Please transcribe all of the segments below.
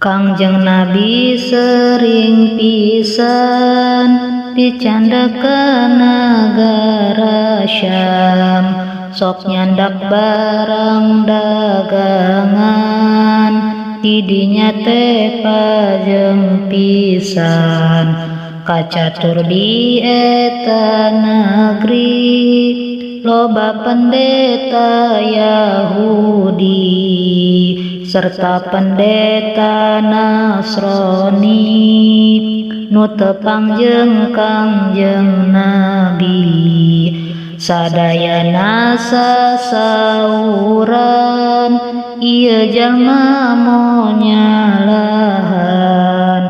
Kangjeng Nabi sering pisan dicandak ka nagara Syam, sok nyandak barang dagangan, didinya teh pajeng pisan. Kacatur di eta negeri loba pendeta Yahudi serta pendeta Nasrani nu tepang jeung Kangjeng Nabi. Sadayana sasauran, ieu jalma monyalahan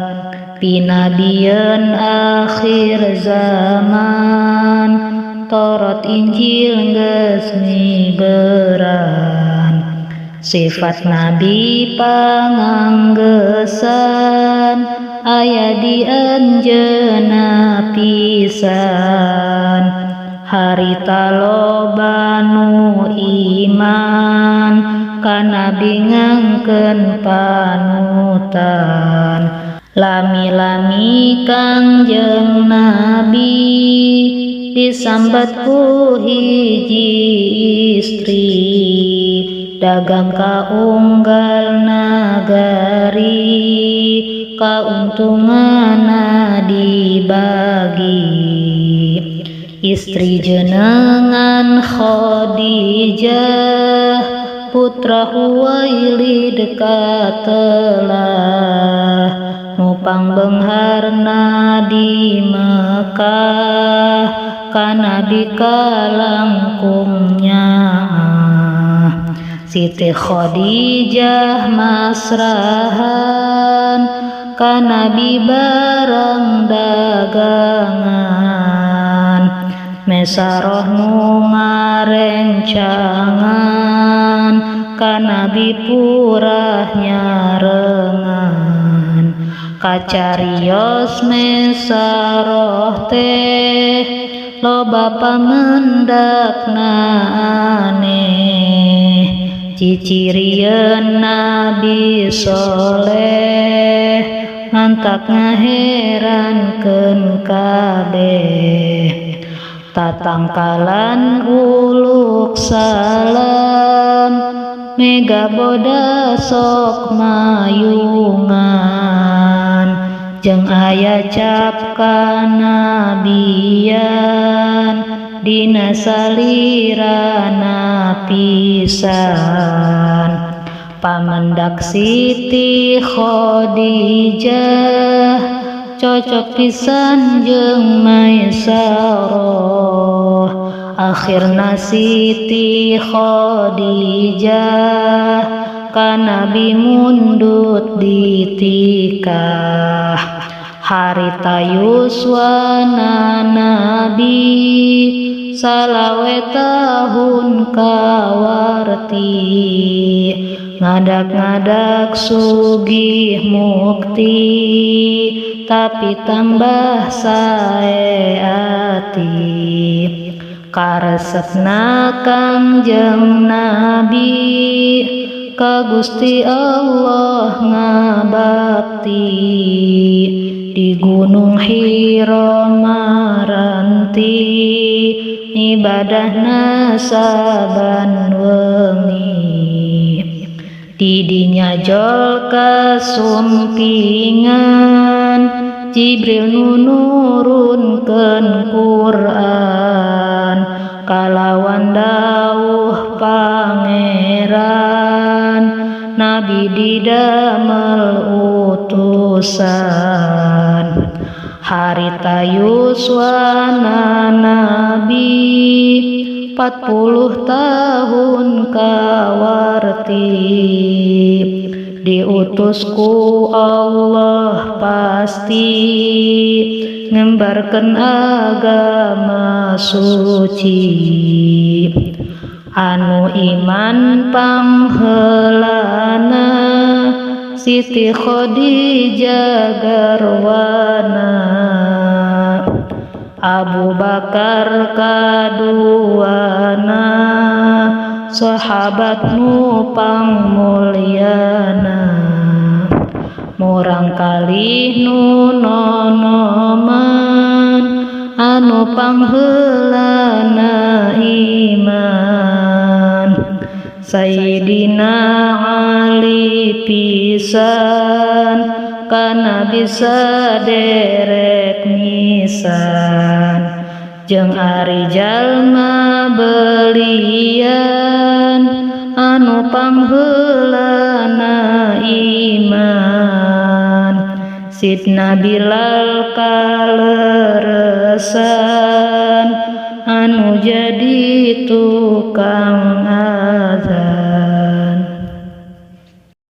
pinabieun akhir zaman, Torot Injil geus miberan. Sifat Nabi panganggesan aya di anjeunna pisan. Harita loba nu iman ka Nabi ngangkeun panutan. Lami-lami Kangjeng Nabi disambat ku hiji istri, dagang ka unggal nagari, kauntunganna dibagi. Istri jenengan Khadijah, putra Huwailid katelah, nu pangbeungharna di Mekah ka Nabi kalangkung nyaah. Siti Khadijah masrahan ka Nabi barang dagangan, Mesaroh nu ngarencangan ka Nabi purah nyarengan. Kacarios Mesaroh teh loba pamendakna aneh, cicirieun Nabi soleh mantak ngaherankeun kabeh. Tatangkalan uluk salam mega boda sok mayungan, jeung aya cap kanabian dina salirana pisan. Pamendak Siti Khadijah cocok pisan jeung Maisaroh. Akhirna Siti Khadijah ka Nabi mundut ditikah. Harita yuswana Nabi 25 tahun kawarti, ngadak-ngadak sugih mukti tapi tambah sae ati. Karesepna Kangjeng Nabi ka Gusti Allah ngabakti, di Gunung Hira maranti ibadahna saban wengi. Didinya jol kasumpingan Jibril nu nurunkeun Quran, kalawan dawuh Pangeran Nabi didamel utusan. Harita yuswana Nabi 40 tahun kawarti, diutus ku Allah pasti ngembarkeun agama suci. Anu iman pangheulana Siti Khadijah garwana, Abu Bakar kaduana, sahabat nu pangmulyana. Murangkalih nu nonoman anu pangheulana iman. Sayyidina Ali pisan kana bisa derek nisan jeung ari jalma belian anu pangheulana iman. Sidna Bilal kaleresan anu jadi tukang.